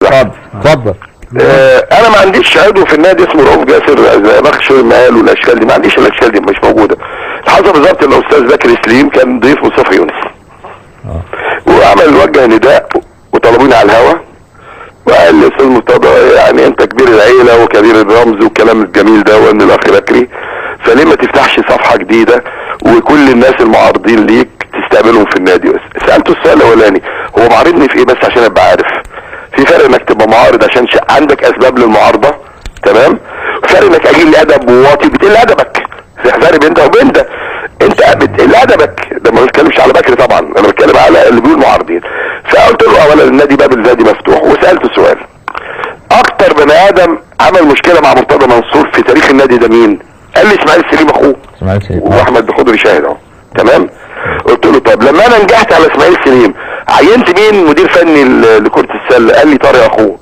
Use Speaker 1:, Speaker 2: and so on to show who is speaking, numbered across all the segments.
Speaker 1: سمحت.
Speaker 2: اتفضل.
Speaker 1: انا ما عنديش عضو في النادي اسمه رؤوف جاسر زي بخش المال والاشكال دي، ما عنديش الاشكال دي، مش موجودة. حصل بالظبط ان الاستاذ بكري سليم كان ضيف مصطفى يونس. وعمل وجه نداء وطلبوني على الهوا، وقال لي استاذ مرتضى يعني انت كبير العيلة وكبير الرمز والكلام الجميل ده، وان الاخ بكري، فليه ما تفتحش صفحة جديدة وكل الناس المعارضين ليك تستقبلهم في النادي؟ سالته السؤال الاولاني، هو معارضني في ايه بس عشان ابقى عارف؟ في فرق انك تبقى معارض عشان عندك اسباب للمعارضه، تمام؟ فرق انك قليل الادب وواطي بتقل ادبك، في فرق بين ده وبين ده، انت بتقل ادبك، ده ما بتكلمش على بكري طبعا، انا بتكلم على اللي بيقول معارضين. فقلت له اولا النادي باب النادي مفتوح، وسالته سؤال، اكتر بني ادم عمل مشكلة مع مرتضى منصور في تاريخ النادي ده مين؟ قال لي اسماعيل سليم اخوه،
Speaker 2: اسماعيل سليم
Speaker 1: واحمد خضري شاهد اهو، تمام؟ قلت له طب لما انا نجحت على اسماعيل سليم عينت مين مدير فني لكرة السلة؟ قال لي طارق اخوه.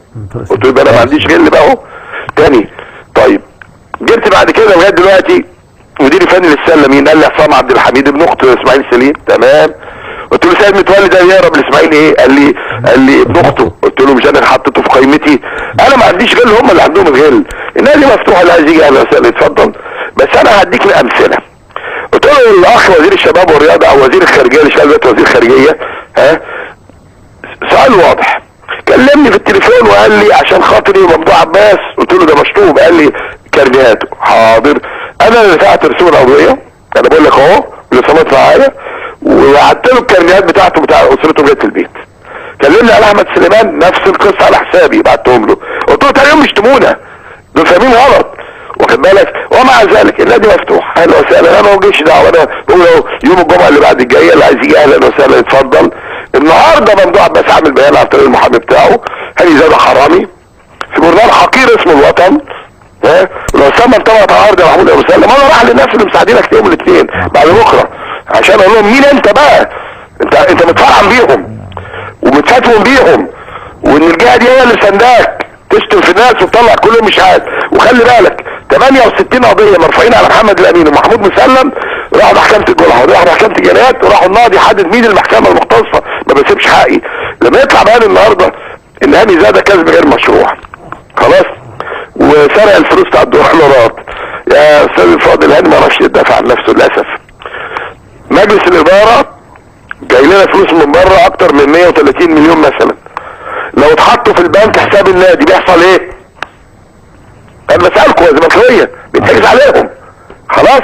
Speaker 1: قلت له يبقى انا ما عنديش غل بقى اهو. تاني طيب جبت بعد كده لغاية دلوقتي مدير فني للسله مين؟ قال لي عصام عبد الحميد ابن اخت اسماعيل سليم، تمام؟ قلت له سيد متولي ده يقرب لاسماعيل ايه؟ قال لي ابن اخته. قلت له مش انا اللي حطيته في قائمتي؟ انا ما عنديش غل، هم اللي عندهم الغل. النادي مفتوح، اللي عايز يجي اهلا وسهلا اتفضل، بس انا هديك امثلة. قلت له الاخ وزير الشباب والرياضة او وزير الخارجية اللي شغال دلوقتي وزير خارجية، ها؟ سؤال واضح. كلمني في التليفون وقال لي عشان خاطري ممدوح عباس، قلت له ده مشطوب، قال لي كارنيهاته. حاضر. انا اللي دفعت رسوم القضية، انا بقول لك اهو الاتصالات معايا، وقعدت له الكارنيهات بتاعته بتاع اسرته لغاية البيت. كلمني على احمد سليمان نفس القصة على حسابي، بعتهم له. قلت له تاني يوم يشتمونا، دول فاهمين غلط، واخد بالك؟ ومع ذلك النادي مفتوح، اهلا وسهلا، انا ما بوجهش دعوه، انا بقول له يوم الجمعة اللي بعد الجاية اللي عايز يجي اهلا وسهلا يتفضل. النهارده ممدوح عباس عامل بيان عن طريق المحامي بتاعه، هاني زاده حرامي في برنامج حقير اسمه الوطن، ها؟ ولو سمى طبعا عرض يا محمود ابو سلم، انا راح للناس اللي مساعدينك يوم الاثنين بعد بكره عشان اقول لهم مين انت بقى؟ انت متفرحن بيهم ومتفتون بيهم، وان الجهة دي هي اللي سنداك تشتم في الناس وتطلع كل يوم اشاعات. وخلي بالك 68 قضية مرفوعين على محمد الامين ومحمود مسلم، راحوا محكمة الجرحى وراحوا محكمة الجنايات وراحوا الناضي يحدد مين المحكمة المختصة، ما بسيبش حقي. لما يطلع بيان النهارده ان هاني زاده كذب غير مشروع، خلاص، وسرق الفلوس بتاع الدولارات، يا استاذ الفاضل هاني ما عرفش يدافع عن نفسه للاسف. مجلس الادارة جاي لنا فلوس من بره اكتر من 130 مليون مثلا، لو اتحطوا في البنك حساب النادي بيحصل ايه؟ انا بسالكم يا زملكاويه، بيتحجز عليهم، خلاص؟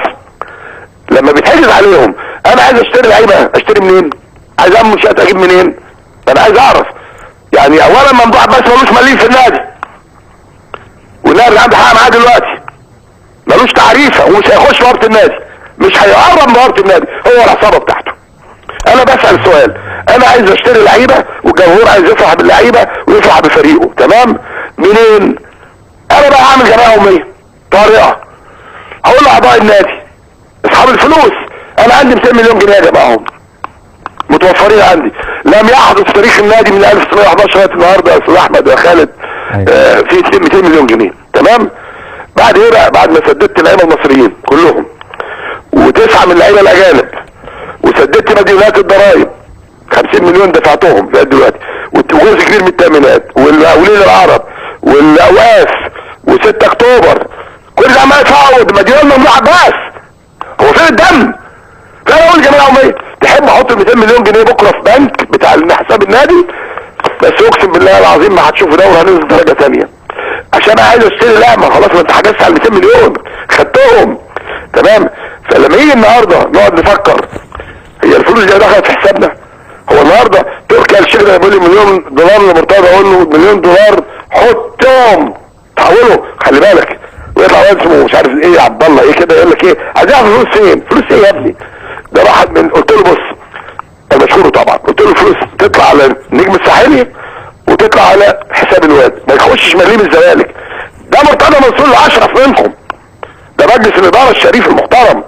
Speaker 1: لما بيتحجز عليهم انا عايز اشتري لعيبة، اشتري منين؟ عايز اعمل منشات اجيب منين؟ انا عايز اعرف. يعني اولا ممدوح عباس ملوش مليم في النادي، والنادي اللي عنده حق معاه دلوقتي ملوش تعريفه، ومش هيخش بوابه النادي، مش هيقرب من بوابه النادي، هو العصابة بتاعته. انا بسال سؤال، انا عايز اشتري لعيبة والجمهور عايز يفرح باللعيبه ويفرح بفريقه، تمام؟ منين؟ انا بقى هعمل جمعية عموميه طارئة، هقول لاعضاء النادي اصحاب الفلوس انا عندي 200 مليون جنيه يا جماعة متوفرين عندي، لم يحدث في تاريخ النادي من 1911 لغاية النهارده يا استاذ احمد يا خالد في 200 مليون جنيه، تمام؟ بعد ايه بقى؟ بعد ما سددت اللعيبة المصريين كلهم وتسعة من اللعيبة الاجانب، وسددت مديونات الضرايب 50 مليون دفعتهم لغاية دلوقتي، وجزء كبير من التامينات والمقاولين العرب والاوقاف و6 اكتوبر، كل ده عمال يتفاوض مديون ممنوع عباس. هو فين الدم؟ فانا اقول لجماعة عموميه تحب احط 200 مليون جنيه بكره في بنك بتاع حساب النادي، بس اقسم بالله العظيم ما هتشوفوا دوري، هننزل درجه ثانية. عشان انا عايز اشتري، لا ما خلاص ما انت حجزت على 200 مليون خدتهم، تمام؟ فلما يجي النهارده نقعد نفكر هي الفلوس دي دخلت في حسابنا؟ هو النهارده تركي آل الشيخ ده بيقول لي مليون دولار لمرتضى، اقول له مليون دولار حطهم تحوله، خلي بالك، ويطلع واد اسمه مش عارف ايه عبد الله ايه كده يقول لك ايه عايز اعرف فلوس فين؟ فلوس ايه يا ابني؟ ده راح من قلت له بص انا بشكره طبعا، قلت له فلوس تطلع على النجم الساحلي وتطلع على حساب الواد، ما يخشش مليم الزمالك. ده مرتضى منصور الاشرف منكم، ده مجلس الادارة الشريف المحترم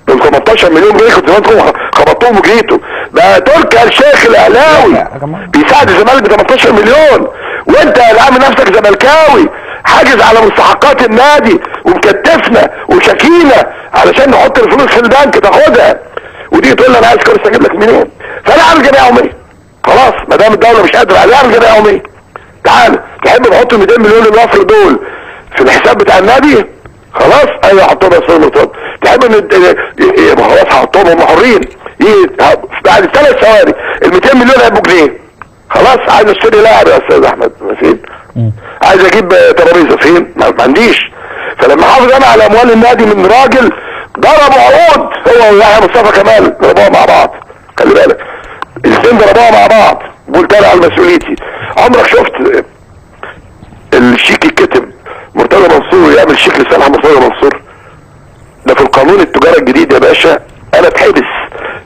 Speaker 1: من 18 مليون جنيه كنت زمانكم خبطتهم وجريتوا. ده تركي آل الشيخ الاهلاوي بيساعد الزمالك ب 18 مليون، وانت اللي عامل نفسك زملكاوي حاجز على مستحقات النادي ومكتفنا وشاكينا علشان نحط الفلوس في البنك تاخدها، وتيجي تقول لي انا عايز كرسي اجيب لك منين؟ فانا اعمل جمعية عموميه، خلاص ما دام الدولة مش قادرة عليها اعمل جمعية عموميه. تعالى تحب نحط 200 مليون الوفر دول في الحساب بتاع النادي؟ خلاص ايوه حطهم يا استاذ مرتضى. تحب ان خلاص هحطهم، هم حرين. بعد 3 ثواني ال 200 مليون هيبقوا جنيه. خلاص عايز اشتري لاعب يا استاذ احمد فين؟ عايز اجيب ترابيزة فين؟ ما عنديش. فلما حافظ انا على اموال النادي من راجل ضربوا عقود هو ويحيى مصطفى كمال، ضربوها مع بعض، خلي بالك الاثنين ضربوها مع بعض، قلت انا على مسؤوليتي. عمرك شفت الشيك يتكتب مرتضى منصور يعمل شيك لصالح مرتضى منصور؟ ده في القانون التجارة الجديد يا باشا انا اتحبس،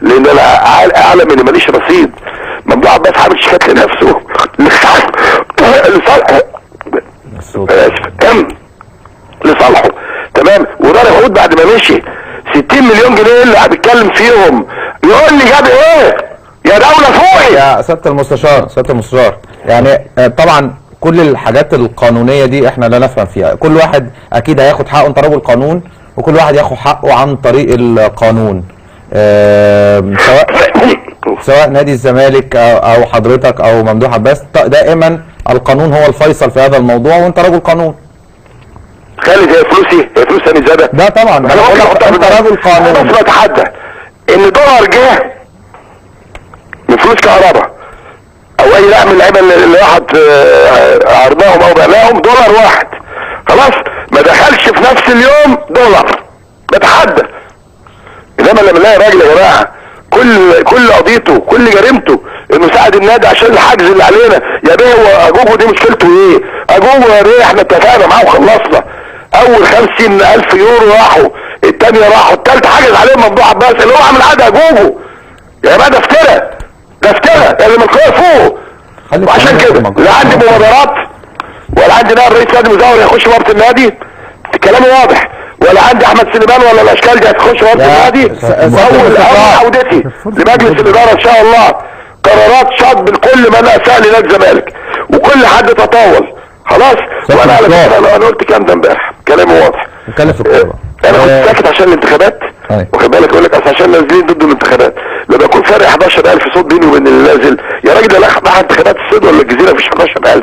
Speaker 1: لان انا اعلم ان ماليش رصيد. ممدوح عباس عامل شيكات لنفسه لصالحه، لصالحه تمام، وضرب عقود بعد ما مشي 60 مليون جنيه اللي بيتكلم فيهم، يقول لي جاب ايه يا دولة فوقي
Speaker 2: يا سيادة المستشار. سيادة المستشار يعني طبعا كل الحاجات القانونية دي احنا لا نفهم فيها، كل واحد اكيد هياخد حقه، انت رجل قانون وكل واحد ياخد حقه عن طريق القانون، سواء نادي الزمالك او حضرتك او ممدوح عباس، دائما القانون هو الفيصل في هذا الموضوع وانت رجل قانون.
Speaker 1: خالد هي فلوسي، هي فلوس هاني زاده
Speaker 2: ده طبعا
Speaker 1: انا ممكن احطها،
Speaker 2: انت رجل قانون.
Speaker 1: انا بس بتحدى ان دولار جه من فلوس كهرباء او اي لاعب من اللعيبة اللي راحت عرضناهم او بعناهم دولار واحد، خلاص ما دخلش في نفس اليوم دولار، بتحدى. انما لما نلاقي راجل يا جماعة كل قضيته كل جريمته انه ساعد النادي عشان الحجز اللي علينا، يا بيه هو اجوجو دي مشكلته ايه؟ اجوجو يا بيه احنا اتفقنا معاه وخلصنا، اول 50,000 يورو راحوا، الثانية راحوا، الثالثة حجز عليهم ممدوح عباس اللي هو عامل عقد اجوجو. يا جماعة ده افترى، ده افترى، يعني من القوة فوق. وعشان كده لا عندي مبادرات ولا عندي نائب رئيس نادي مزور يخش بوابه النادي، كلامي واضح، ولا عندي احمد سليمان ولا الاشكال دي هتخش بوابه النادي. واول عودتي لمجلس الادارة ان شاء الله قرارات شاط بكل من اساء لنادي الزمالك وكل حد تطاول، خلاص. وانا على فكرة انا قلت الكلام ده امبارح، كلامي واضح.
Speaker 2: نتكلم في الكورة.
Speaker 1: انا كنت ساكت عشان الانتخابات، واخد بالك، يقول لك اصل عشان نازلين ضد الانتخابات. لما يكون فرق 11000 صوت بيني وبين اللي نازل، يا راجل ده لا انتخابات الصيد ولا الجزيرة مفيش 11000.